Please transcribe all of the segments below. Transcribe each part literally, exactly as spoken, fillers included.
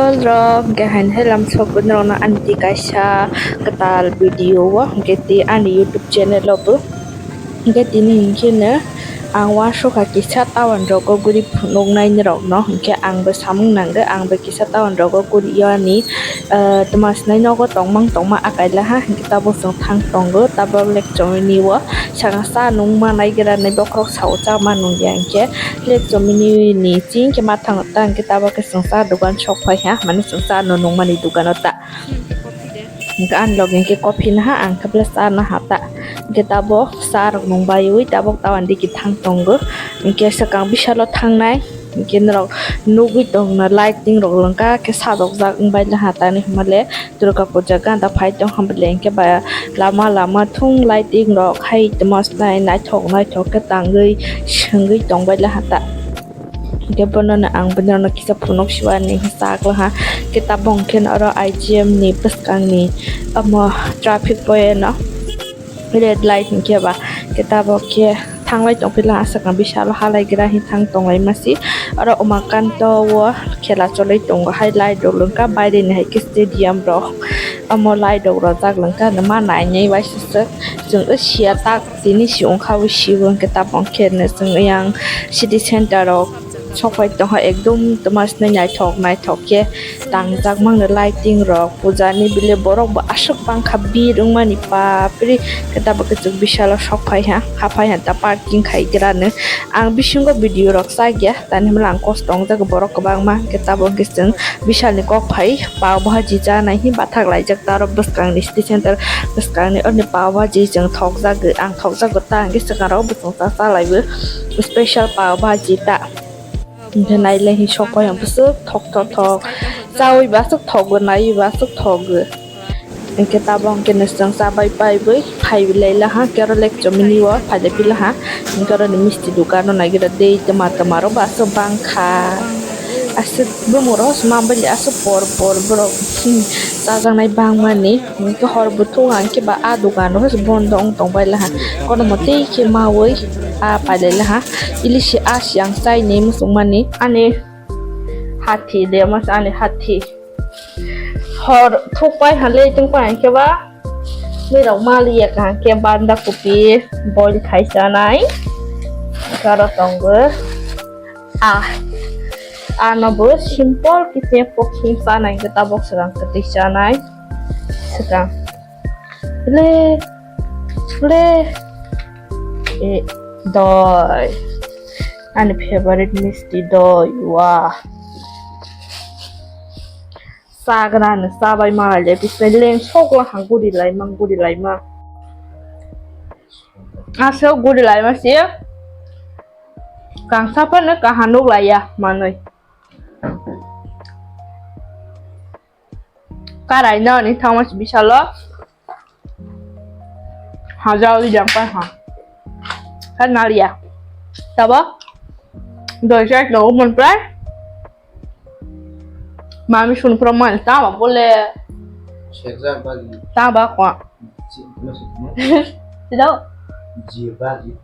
Rok, hwnkhe haini hai lam sok norokno ani twi kaisa kwtal video o, hwnkhe tei ani YouTube channel o bo. Hwnkhe tini hwnkhe no ang uansukha kisa town rogo guri phunuknai norokno, hwnkhe ang bo samung nango, ang bo kisa town rogo guri o ani, ah, twma sinai nogo tongmang tongma akai laha, hwnkhe tabuk chwng thang tongo, tabuk lek chomini o sakang cha nung manai gra nai bokhorok sao cha ma nung ya, hwnkhe lek chomini ni chini khe ma thang ta, hwnkhe tabuk khe chwng cha dogan sok phai ha, mane chwng cha no nung mani dogan o ta. Hwnkhe ani loge hwnkhe coffee naha, ang khe bwle cha naha ta. Hwnkhe tabuk cha rok nung baiwi tabuk town digi thang tongo. Hwnkhe swkang bisalo thangnai. Hwnkhe norok nugwi tongno lighting rok lwngkha khe sajokjak wng bai laha tani hwnmale Durga puja ganda phai tong hwnmale hwnkhe ba lama lama thung lighting rok hai tongma swknai naithok naithok khe tangwi swngwi tong bai laha ta. Hwnkhe bonono ang bonono kisa phunuk siwani chak laha. Khe tabuk hwnkhe oro I G M ni bwskangni omo traffic point o red light hwnkhe ba khe tabuk khe thanglai tongphila aswk ang bisalo halai gra hin thang tonglai masi. Oro Umakanto o khela cholai tongo hai light rok lwngkha baireni hai khe stadium rok omo light rok rojak lwngkha ma nainai waisaswk chwng o sia tak. Tini si ongkha bo sibo hwnkhe tabuk khe chwng yang city center rok sokphai tongkha ekdom twma swnwi naithok naithok khe tangjak mangno lighting rok puja ni bile borok bo aswk bangkha bir wngmani bapre khe tabuk khe chwng bisalo sokphai ha haphai ha ta parking khai gra no ang bisingo video rok chakya tani hwnba ang kosto wngjak borok kwbangma hwnkhe tabuk khe chwng bisalni kok phai paw bhaji chanai hi bathak laijak ta aro bwskangni city center bwskangni orni paw bhaji chwng thokjagwi ang thokjago ta hwnkhe swkang rok bwswng cha chalaibo special paw bhaji ta hwnkhe nailai hi sok bai ang bwswk thok thok thok chawi ba aswk thokgo naiwi ba aswk thokgo. Hwnkhe tabuk hwnkhe nwswng chabai paibai phailaila ha, khe oro lek chomini o phailai pila ha. Hwnkhe oro ni misti dukano naigira tei twma twma rok bo aswk bangkha. Aswk bumung rok se manbaili aswk por por borok chajaknai bangmani. Hwnkhe hor buthung hwnkhe ba a dukano se bondo wng tongbaila ha. Kono motei khe maui a pailaila ha. Ilisi a siyang chaini muchungmani ani hathi de masa ani hathi. Hor thukpai hale tungpai hwnkhe ba. Nirok maliya kaham khe banda kopi boil khai chanai. Karo tongo. Ah. Ano bo simple khe tei kopi chanai hwnkhe tabuk swkang kwtwi chanai. Swkang. Le. Le. E, doi. Ani favorite misti doi. Wah. Chagrani chabai malai le bisai leng sok la ha guri laima guri laima. Aswk guri laima se. Kangsa phano kaha nuk laiya manwi. Karai no ni thangma si bisalo. Hajao di jang pai ha. Kan naliya. Tabo. Doi side no umon prai. Mami sun pro man tabo bole. Serjak bagi. Tabo ko. Sino sino. Tidak. Jir bagi.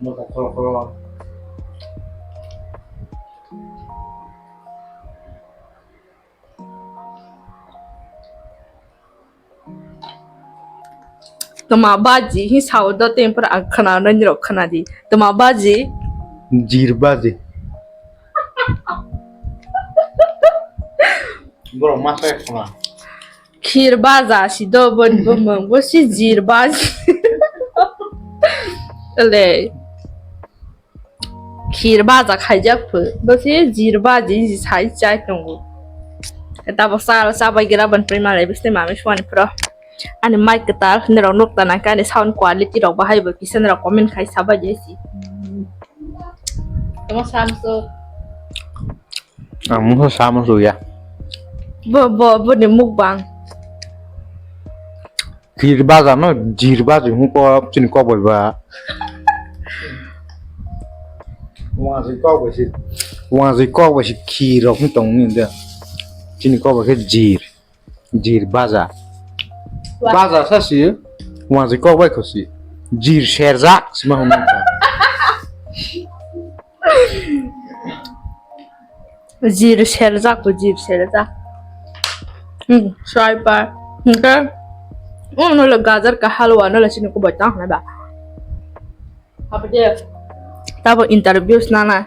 Mata kolo kolo. Toma baji hi sao do tempura ang khana nani rok khana di. Toma baji. Jir baji. Borok masa khana. Khir baja si do bo, bo mung, bo si jir baji. Le. Khir baja khaijak phu, bo si jir baji si sai chai tongo. Tabo sal sabai gira ban pui malai bisi mami suani pro. Ani mic kwtal nirok nuk ta nangkhe ani sound quality rok bahai bo kisa nirok comment khai sabai jai si. Tamo samso. Ang mungsa sama su ya. Bo, bo, bo ni mukbang. Khir baja no jir baji hung ko chini kok bai ba. Wangji kok bai si, wangji kok bai si khir rok ni tong ni da. Chini kok bai khe jir. Jir baja. Wa- Baja sa si, wangji kok bai kho si. Jir serjak sima hwn kha. Jir serjak, jir serjak. Hmm, swiper. Hingke, oh, no le gajar ka halwa, no le sini ko bai tang na ba. Apa dia? Tabo interview nana.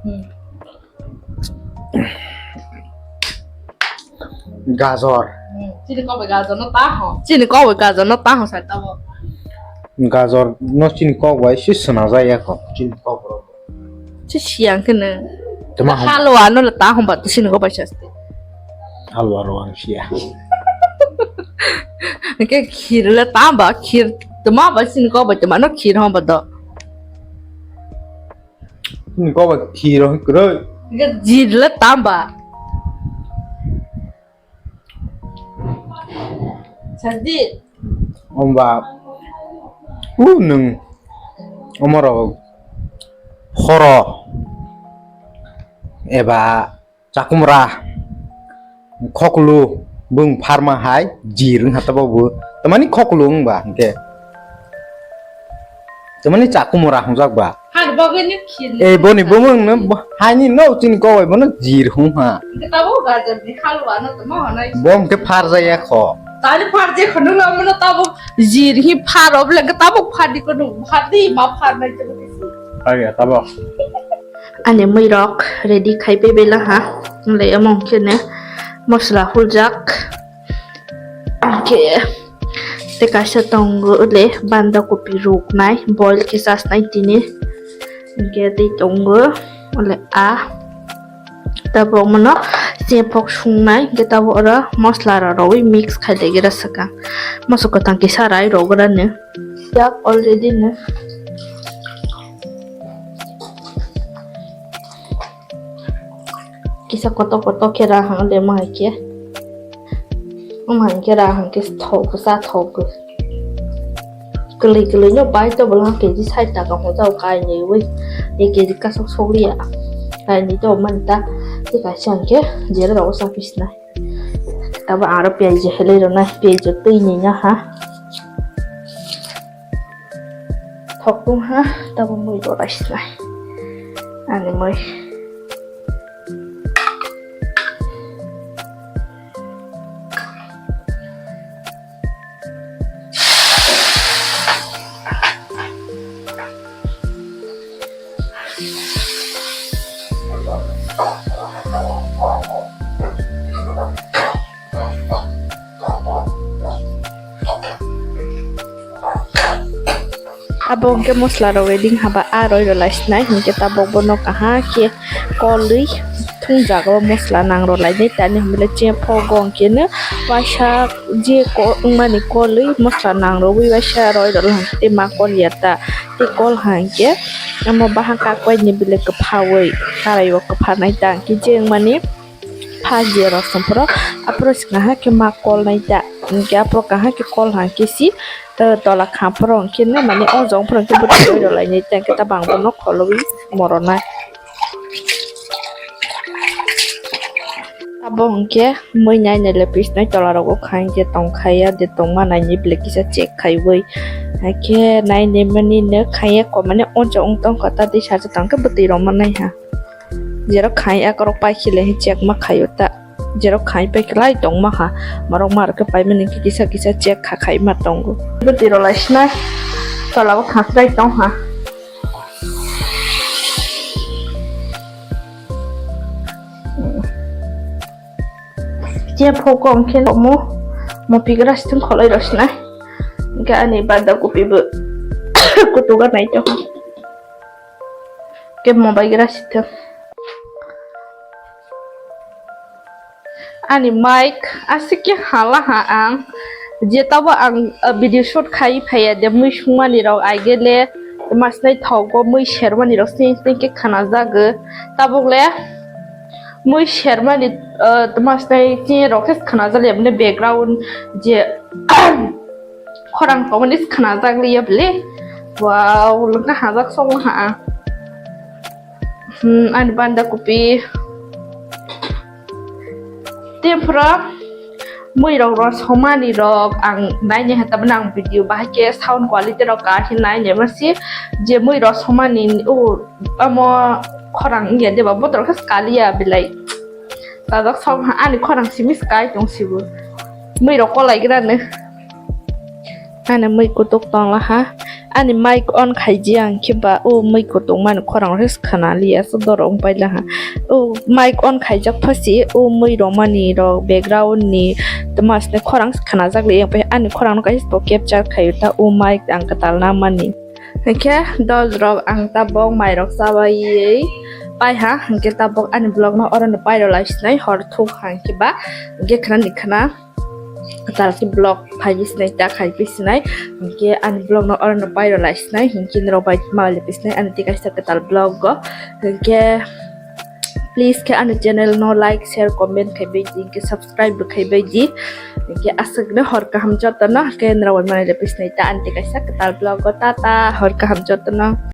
Hmm. Gajor. Hmm, chini kok bai gajor no ta ho. Chini kok bai gajor no ta ho sai tabo. Gajor no chini kok bai si suna jaya ko. Chini kok bai. Chi siang kene. Tama hom. Halwa no le ta hom ba to chini kok bai saste. Halwa ro ang sia. Ke khir le ta ba khir tama ba chini kok bai tama no khir hom ba do. Ni kok bai khir o kwrwi. Ga jir le tamba. Sajdi. Omba. U nung. Omoro. Horo. Eba. Chakumra, khoklu, bung pharma hai, jir wng hata bo bo. Tamani khoklu wng ba, hingke. Tamani chakumra hungjak ba. Har bagwi ni khir. Eh, boni bumung no, bo-, hai ni no, chini kowai bono jir hung ha. Hingke tabo gajar ni halwa no tamo honai. Bom ke phar jaya kho. Tani phar je khonu la mono tabo jir hi phar ob le tabo phar di kono, phar di ma phar nai tabo. Phar ya tabo. Ani muirok ready khai paibai laha, le omo hwnkhe ne mosla huljak, hwnkhe tei kaisa tongo le banda kopi ruknai, boil khe chasnai tini, hwnkhe tei tongo le a tabuk mano chephok sungnai, hwnkhe tabuk oro mosla rok rwui mix khai laigira swkang, moso kwthang kisa rai rwgrani. Yak already no. Kisa kotor kotor khe ra hang de ma hai khe. Omo hai khe ra hang khe thok khe sa thok khe. Kwlwi kwlwi no bai to bwlwng K G sait taka hwnjao kainwi wi. Ek K G kasok sokliya. Kainwi to manta. Tei kaisa hang khe jera rogo sa pisnai. Tabo aro piyaj helai rwnai, piyaj twi ni no ha. Thok tung ha, tabo mui rw lai sinai. Ani mui. Abo hwnkhe mosla rok ready wngkha ba, aa roi rw lai sinai, hinkhe tabok bono kaham khe kolwi thungjak o mosla nang rw lainai, tani hwnba le chephogo hwnkhe no waisa je ko-, wngmani kolwi mosla nang rwui waisa roi rw lai tei ma kol ya ta, tei kol hai hwnkhe omo bahan kakbai ni bile kwphaui karai o kwpharnai ta, hwnkhe je wngmani. Pha je rosong phoro aphuru se kaham khe ma kol nai ta, hwnkhe aphuru kaham khe kol hai khe si, eh, tola kham phoro hwnkhe no mane o jong phoro hwnkhe bwtwi roi rw lainai ta, hwnkhe tabang bono kholwi morona. Abo hwnkhe mui nai nai le pisnai tola rogo khai hwnkhe tong khai ya de tongma nai ni bile kisa check khaiwi, hwnkhe nai nai mani no khai ya ko mane o jong wng tong kha ta de sa sa tong khe bwtwi rw manai ha. Jerok khai akorok pai khile hi check ma khaio ta. Jerok khai pai khlai tong ma ha. Morok ma rok khe pai mani kisa kisa check kha khai ma tongo. Bwtwi rw lai sinai. Tola o khakhlai tong ha. Chephok hwnkhe mo, mo pigra sithwng kholai rw sinai. Hwnkhe ani banda kopi bo kutuga nai tong. Khe mobile gra sithwng. Ani mic aswk khe hala ha ang. Je tabo ang, uh, video shoot khai phaiya de mui sungmani rok aigele masnai thogo mui sermani rok sini sini khe khana jago. Tabuk le mui sermani, uh, masnai chini rok khe khana jali aboni background je khorang tongmani se khwnajak liya bwle. Wow, lwkha hajak sokma ha. Hmm, ani banda kopi. Tei phuru Mui rok ro somani rok ang naini hata bana ang video bahai ke sound quality rok kaham naini masi je mui rok somani o amo khorang ya deba botor khe kaliya belai. Tajak sok ha ani khorang simi sky tong sibo. Mui rok kolai gra ne. Ani mui kutuk tong la ha. Ani mic on khaiji ang khe ba o mui kutung mani khorang rok khana liya so doro wng paila ha. O mic on khaijak phaisi o mui rok mani rok background ni tma sini khorang khana jak liya ang pai ani khorang no kaisa bo capture khaio ta o mic ang kwtal na mani. Hingkhe dol rok ang tabok mai rok chabai pai ha hingkhe tabok ani vlog no oro no pai rw lai sinai hor thuk ha hingkhe ba hingkhe khna ni khna. Kwtal khe vlog phaibi sinai ta khaibi sinai hingkhe ani vlog no oro no pairo lai sinai hingkhe norok bai ma lepi sinai ani tei kaisa kwtal vlog go hingkhe please khe ani channel no like share comment khaibai di hingkhe subscribe bo khaibai di hingkhe aswk no hor kaham joto no hingkhe norok bai ma lepi sinai ta ani tei kaisa kwtal vlog go tata hor kaham joto no.